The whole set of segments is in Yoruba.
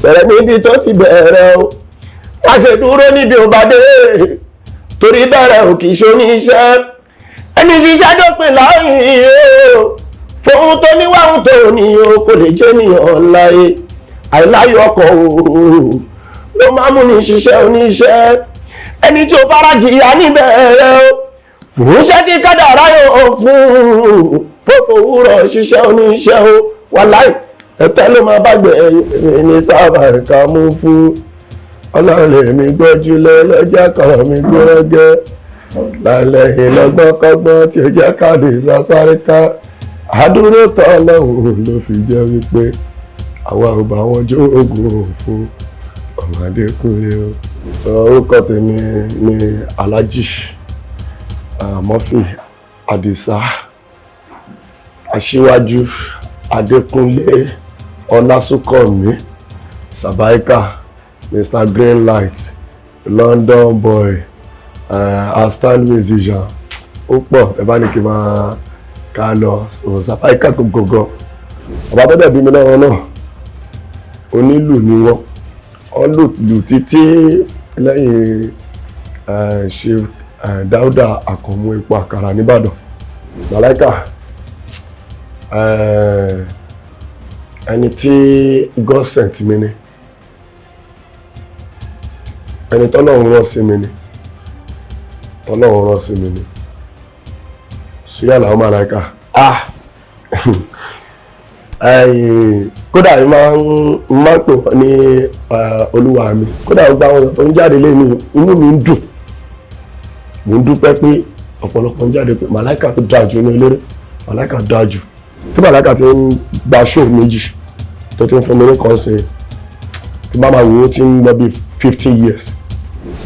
Bẹ̀rẹ̀ níbi tó ti bẹ̀rẹ̀ o, má ṣe dúró níbi ò bá dé, torí bẹ̀rẹ̀ ò kì í ṣe oníṣẹ́. Ẹni ṣiṣẹ́ dópin láàyè o, fóun tó níwáhùn tó ní o, kò lè jẹ́ nìyàn láyé. Àìláyọ̀ ọkọ̀ o ló máa mú ní ṣiṣẹ́ oníṣẹ́. Ẹni tí ó fara jìyà níbẹ̀rẹ̀ o, fún iṣẹ́ tí kádàrá yóò fún fòfòwúrọ̀ ṣiṣẹ́ oníṣẹ́ o, wàláì ẹ̀tẹ́ ló máa bá gbẹ̀. Ẹ̀yìn ní sábà ẹ̀ka mú fún Ọlọ́run lèmi gbójúlé lọ́jà kan mi gbórẹ́gẹ́ lálẹ́ ìlọgbọ́n kọ́gbọ́n tí ó jẹ́ káàdì sásáré ká àdúró tọ́. Ọlọ́run ló fi jẹ́ wípé àwa ò bá wọn jó oògùn òfo. Ọmọdékùnrin o, orúkọ tèmi ni Alhaji Murphy Adisa Aṣíwájú Adékúnlé Ọlásùnkànmí Sabaika, Mr Greenlight, London boy, outstanding musician. Ó pọ̀, ẹ bá ní kí n máa ká lọ. So Sabaika gbogbo, bàbá tó dẹ̀ bí mi lọ́wọ́ náà, onílù ni wọ́n. Wọ́n lù lù títí lẹ́yìn ṣe Dáúdà Àkànmú Epo Àkàrà nìbàdàn. Màláìkà, ẹni tí God sent mi ni, ẹni tọ́lọ́run rán sí mi ni, tọ́lọ́run rán sí mi ni. Ṣíyà làwọn màláìkà. Ah, kódà mi máa ń pè wọ́n ní olúwa mi. Kódà gbogbo àwọn èèyàn tó ń jáde lé mi, inú mi ń dùn, mò ń dúpẹ́ pé ọ̀pọ̀lọpọ̀ ń jáde pé màláìkà tó dáa jù ní eléré, màláìkà dáa jù. Tí màláìkà ti ń gba show méjì tó ti ń fún mi ní kan sí, tí bá máa wò ó, ti ń lọ bí 15 years.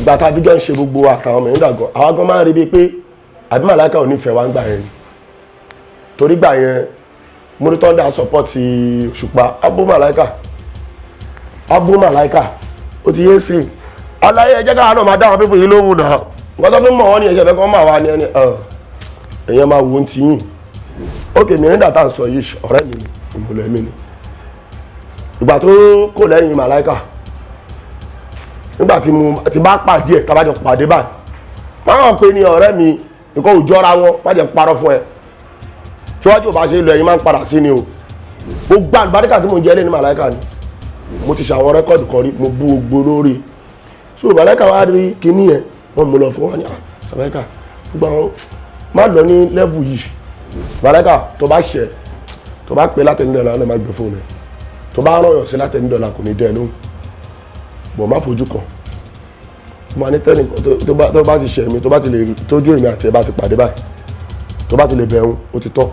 Ìgbà tá a fi jọ ń ṣe gbogbo àtàwọn mìíràn dàgọ́, àwa gan máa ń rí bíi pé àbí màláìkà ò nífẹ̀ẹ́ wa ń gbà yẹn ni, torí gbà yẹn Muri Thunder support Òṣùpá, abu màláìkà, abu màláìkà. Ó ti yé sí i. Aláyé, ẹjẹ́ káwọn náà máa dá àwọn pípọ̀ yìí lóhùn náà. Nǹkan tó fi mọ̀ wọ́n ní ẹ̀ṣẹ̀ fẹ́ kọ́ máa wá ní ẹni èèyàn máa wo ti yìn. Ókè, Mirinda tá à ń sọ yìí, ọ̀rẹ́ mi ni, ìmùlẹ̀ mi ni. Ìgbà tó kò lẹ́yìn màláìkà, nígbà tí mo ti bá pàdé ẹ̀, tábàjọ pàdé báyìí, máa hàn pé ní ọ̀rẹ́ mi nǹkan ò jọra wọn. Má jẹ́ parọ́ fún ẹ, tíwájú ò bá ṣe lọ, ẹ̀yin máa ń padà sí ni o. Gbogbo àlùbáríkà tí mo jẹ́ lé ní màláìkà ni. Mo ti ṣàwọn record kan rí, mo bú gbogbo lórí. So màláìkà wá rí kinní yẹn, wọ́n mú lọ fún wọn ní, "Ah, sàbẹ́kà, gbogbo àwọn má lọ ní level yìí." Màláìkà, tó bá ṣẹ̀, tó bá pè látẹnudọ́là, ọ̀nà máa gbé fóònù ẹ̀. Tó bá rán yàn sí látẹnudọ́là, kò ní dẹ́ lóhùn bọ̀. Má fojú kàn mo ní tẹ́nì. Tó bá ti ṣẹ̀ mí, tó bá ti lè tójú èmi àti ẹ̀ bá ti pàdé báyìí, tó bá ti lè bẹ̀ òun, ó ti tọ́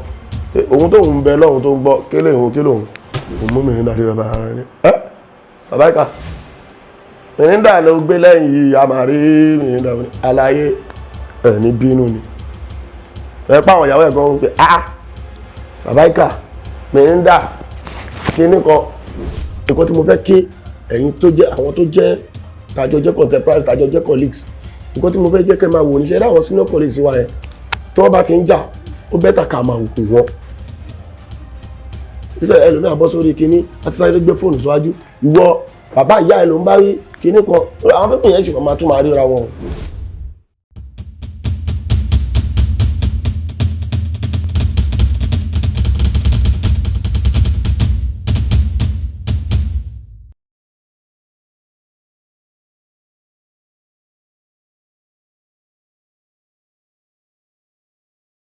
òun tó ń bẹ lọ́hùn tó ń gbọ́ kélé òun kélé òun. Òun mú mi ní dáadé bàbá ara ní ẹ́ sàbáìkà. Mirinda ló gbé lẹ́yìn yìí, a máa rí Mirinda àlàyé ẹ̀ ní bínú ni. Ẹ pa àwọn ìyàwó ẹ̀ gan ń pè, ah, sàbáìkà, Mirinda kíní kan. Nǹkan tí mo fẹ́ kí ẹ̀yin tó jẹ́ àwọn tó jẹ́ tàjọ jẹ́ contemporary, tàjọ jẹ́ colleagues, nǹkan tí mo fẹ́ jẹ́ kẹ́ máa wò níṣẹ́ láwọn senior colleagues wa yẹn, tí wọ́n bá ti ń jà, ó better ká máa wò wọ́n. Ìfẹ́ ẹlòmíà bọ́ sórí kinní àti sáré gbé fóònù síwájú. Ìwọ, bàbá ìyá ẹ ló ń bá rí kinní kan. Àwọn pípín yẹn sì máa tún máa ríra wọn.